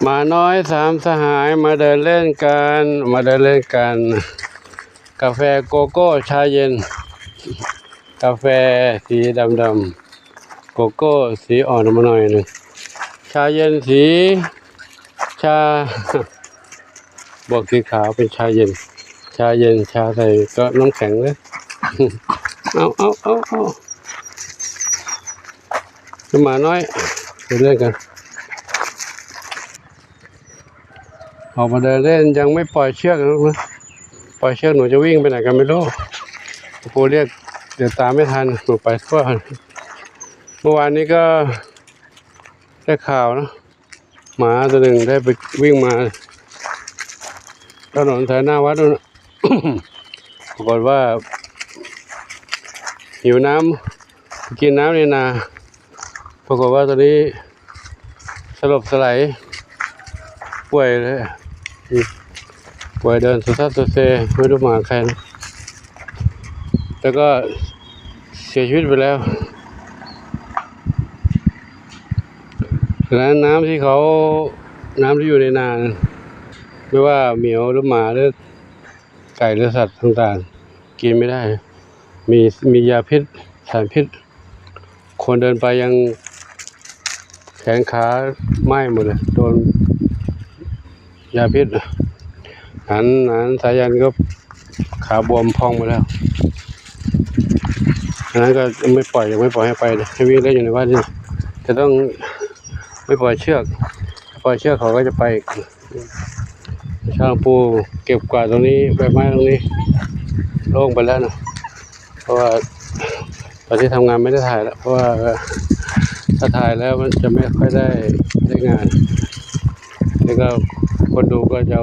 ໝານ້ອຍສາມສະຫາຍມາເດີນເລ່ນກັນ, ມາເດີນເລ່ນກັນ. ກາແຟໂກໂກ້ ຊາເຢັນ, ກາແຟສີດຳໆ, ໂກໂກ້ສີອ່ອນອອກມາໜ້ອຍໜຶ່ງ, ຊາເຢັນສີ ຊາ ບວກສີຂາວເປັນຊາເຢັນ, ຊາເຢັນ ຊາໃສ່ກໍນ້ຳແຂງເລີຍ. ເອົາ ເອົາ ເອົາ ເອົາ ໝານ້ອຍ ໄປເລື່ອຍກັນ. ອອກມາເດີນເລ່ນ ຍັງໄມ່ປ່ອຍເຊືອກນະ, ປ່ອຍເຊືອກໜູຈະວິ່ງໄປໄຫນກໍໄມ່ຮູ້. ຄູເລຍກ ດຽວຕາມໄມ່ທັນ, ໜູໄປທົ່ວ. ເມື່ອວານນີ້ກໍໄດ້ຂ່າວນະ, ໝາຕົວໜຶ່ງໄດ້ໄປ ວິ່ງມາຖະໜົນສາຍໜ້າວັດນັ້ນ, ປາກົດວ່າຫິວນ້ຳ ໄປກິນນ້ຳໃນນາ, ປາກົດວ່າຕອນນີ້ສະຫຼົບສະໄຫຼ ປ່ວຍເລີຍ, ປ່ວຍເດີນໂຊຊັດໂຊເຊ ໄມ່ຮູ້ໝາໃຄ ແລ້ວກໍເສຍຊີວິດໄປແລ້ວ. ສະນັ້ນນ້ຳທີ່ເຂົາ ນ້ຳທີ່ຢູ່ໃນນານັ້ນ ແມ່ນວ່າໝຽວ ຫຼື ໝາ ຫຼື ໄກ່ຫຼືສັດຕ່າງໆ ກິນໄມ່ໄດ້, ມີ ມີຢາພິດ ສານພິດ. ຄົນເດີນໄປຍັງແຂນຂາໄໝ້ໝົດເລີຍ ໂດນຢາພິດ. ອັນ ອັນສາຍັນກໍຂາບວມພອງໝົດແລ້ວ. ອັນນັ້ນກໍຍັງໄມ່ປ່ອຍ ຍັງໄມ່ປ່ອຍໃຫ້ໄປເດ້ ໃຫ້ວິ່ງໄດ້ຢູ່ໃນວັດນີ້, ຈະຕ້ອງໄມ່ປ່ອຍເຊືອກ, ປ່ອຍເຊືອກເຂົາກໍຈະໄປອີກ. ຊ່າງປູເກັບກວາດຕົງນີ້ ໃບໄມ້ຕົງນີ້ໂລ່ງໄປແລ້ວນະ, ເພາະວ່າຕອນທີ່ທຳງານໄມ່ໄດ້ຖ່າຍແລ້ວ ເພາະວ່າຖ້າຖ່າຍແລ້ວມັນຈະໄມ່ຄ່ອຍໄດ້ ໄດ້ງານ, ແລ້ວກໍຄົນດູກໍຈະ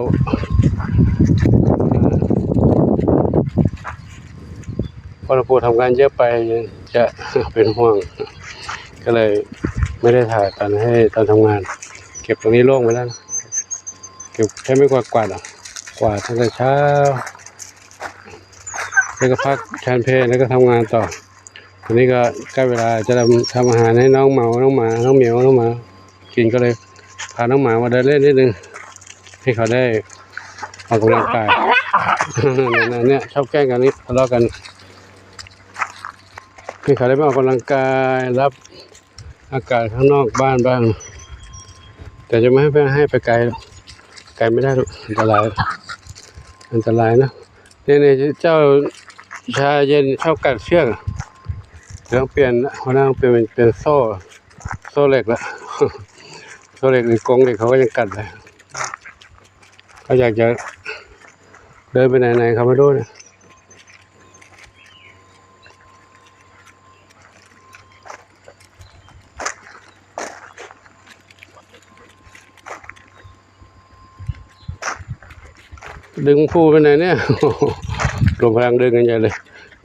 ເພາະວ່າປູທຳງານເຍອະໄປ ຈະເປັນຫ່ວງ, ກໍເລີຍໄມ່ໄດ້ຖ່າຍຕອນໃຫ້ ຕອນທຳງານ. ເກັບຕົງນີ້ໂລ່ງໄປແລ້ວນະ, ເກັບ ໃຊ້ໄມ້ກວາດກວາດເອົາ, ກວາດຕັ້ງແຕ່ເຊົ້າ ແລ້ວກໍພັກ ສັນເພ ແລ້ວກໍທຳງານຕໍ່. ຕອນນີ້ກໍໃກ້ເວລາຈະທຳ ທຳອາຫານໃຫ້ນ້ອງເໝົາ ນ້ອງໝາ ນ້ອງໝຽວ ນ້ອງໝາກິນ, ກໍເລີຍພານ້ອງໝາມາເດີນເລ່ນນິດໜຶ່ງ ໃຫ້ເຂົາໄດ້ອອກກຳລັງກາຍ. ເນຍ ເນຍ ຊອບແກ້ງກັນນີ້ ທະເລາະກັນ, ໃຫ້ເຂົາໄດ້ມາອອກກຳລັງກາຍ ຮັບອາກາດຂ້າງນອກບ້ານບ້າງ, ແຕ່ຈະບໍ່ໃຫ້ໄປ ໃຫ້ໄປໄກ ໄກໄມ່ໄດ້ລູກ ອັນຕະລາຍ ອັນຕະລາຍນະ. ນີ້ ນີ້ ເຈົ້າ ຊາເຢັນ ຊອບກັດເຊືອກ, ຕ້ອງປ່ຽນ ຫົວໜ້າຕ້ອງປ່ຽນເປັນ ເປັນໂສ້ ໂສ້ເຫຼັກລະ, ໂສ້ເຫຼັກ ຫຼື ກົງເຫຼັກ ເຂົາກໍຍັງກັດເລີຍ. ເຂົາຢາກຈະເດີນໄປໄຫນໆ ເຂົາບໍ່ຮູ້ນະ. ດຶງພູໄປໄຫນເນຍ, ລວມພະລັງດຶງກັນໃຫຍ່ເລີຍ,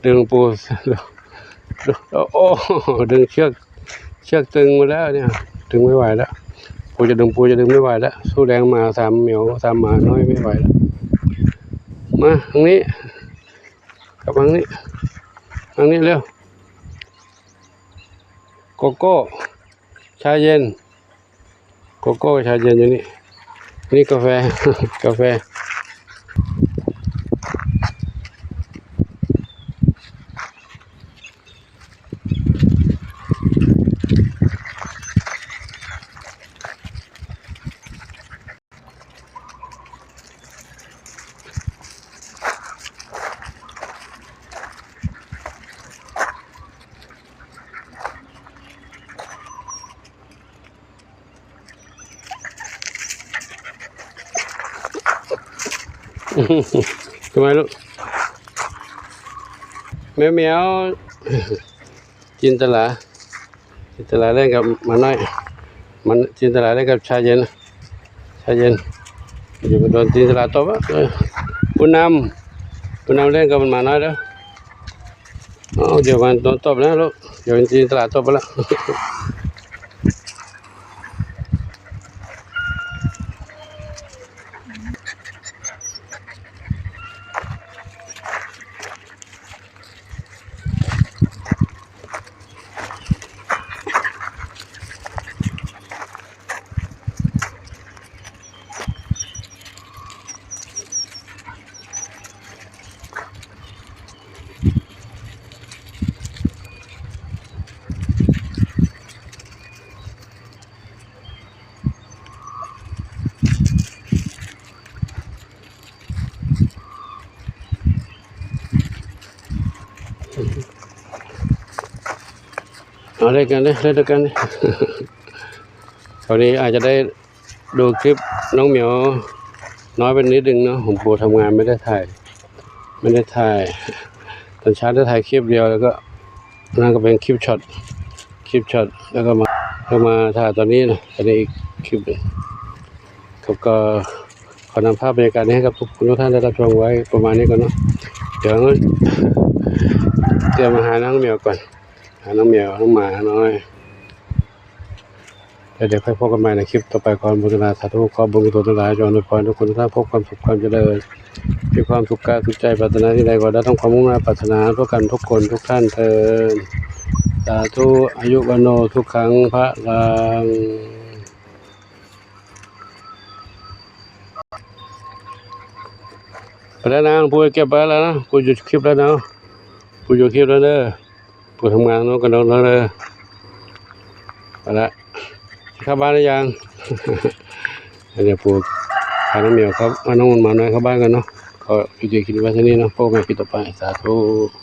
ດຶງພູ ໂອ້ ດຶງເຊືອກ ເຊືອກຕຶງໝົດແລ້ວເນຍ, ດຶງໄມ່ໄຫວແລ້ວ. ປູຈະດຶງ ປູຈະດຶງໄມ່ໄຫວແລ້ວ, ສູ້ແຮງໝາສາມໝຽວ ສາມໝານ້ອຍໄມ່ໄຫວແລ້ວ. ມາທາງນີ້ ກັບມາທາງນີ້ ທາງນີ້ເລັວ. ໂກໂກ້ ຊາເຢັນ, ໂກໂກ້ ຊາເຢັນຢູ່ນີ້. ນີ້ກາແຟ ກາແຟ. ທຳໄມລູກ? ແມວ ແມວ. ຈິນຕະລາ ຈິນຕະລາເລ່ນກັບໝານ້ອຍ, ມັນ ຈິນຕະລາເລ່ນກັບຊາເຢັນ ຊາເຢັນ. ຢູ່ໂດນຈິນຕະລາຕົບອະ. ເອີ ຜູ້ນຳ ຜູ້ນຳເລ່ນກັບໝານ້ອຍເດີ. ເອົາ ດຽວມັນໂດນຕົບນະລູກ, ດຽວຈິນຕະລາຕົບລະ. ເ ເຫຼັ້ນກັນເດີ້ ເຫຼັ້ນກັນເດີ້. ຄາວນີ້ອາດຈະໄດ້ດູຄລິບນ້ອງໝຽວນ້ອຍໄປນິດໜຶ່ງເນາະ. ຂອງປູທຳງານໄມ່ໄດ້ຖ່າຍ ໄມ່ໄດ້ຖ່າຍ ຕອນເຊົ້າໄດ້ຖ່າຍຄລິບດຽວ ແລ້ວກໍ ນັ້ນກໍເປັນຄລິບຊັອດ ຄລິບຊັອດ ແລ້ວກໍມາ ກໍມາຖ່າຍຕອນນີ້ນະ ຕອນນີ້ອີກຄລິບໜຶ່ງ. ຄັບ ກໍຂໍນຳພາບບັນຍາກາດນີ້ໃຫ້ກັບທຸກຄົນທຸກທ່ານໄດ້ຮັບຊົມໄວ້ປະມານນີ້ກ່ອນເນາະ. ດຽວຕຽມອາຫານໃຫ້ນ້ອງໝຽວກ່ອນ ຫານ້ອງໝຽວ ນ້ອງໝານ້ອຍ ແລ້ວດຽວຄ່ອຍພົບກັນໃໝ່ໃນຄລິບຕໍ່ໄປ. ຂໍອະນຸໂມທະນາສາທຸ ຂໍບຸນກຸສົນທັງຫຼາຍຈົ່ງອຳນວຍພອນທຸກຄົນທຸກທ່ານ ພົບຄວາມສຸກຄວາມຈະເລີນ ມີຄວາມສຸກກາຍສຸກໃຈ ປາດຖະໜາສິ່ງໃດກໍໄດ້ສົມຄວາມມຸ່ງມາດປາດຖະໜາທົ່ວກັນທຸກຄົນທຸກທ່ານເທີ້ນ. ສາທຸ ອາຍຸ ວັນໂນ ສຸຂັງ ພະລັງ. ໄປແລ້ວນະ ປູເກັບໄປແລ້ວນະ ປູຢຸດຄລິບແລ້ວເນາະ ປູຢຸດຄລິບແລ້ວເດີ. ປູທຳງານນອນກັນເດີ ໄປລະ ເຂົ້າບ້ານຫຼືຍັງ? ອັນນີ້ປູພານ້ອງໝຽວເຂົ້າ ພານ້ອງໝານ້ອຍເຂົ້າບ້ານກັນເນາະ. ຂໍຍຸຕິຄລິບໄວ້ເທົ່ານີ້ເນາະ ພົບກັນໃໝ່ຄລິບຕໍ່ໄປ ສາທຸ.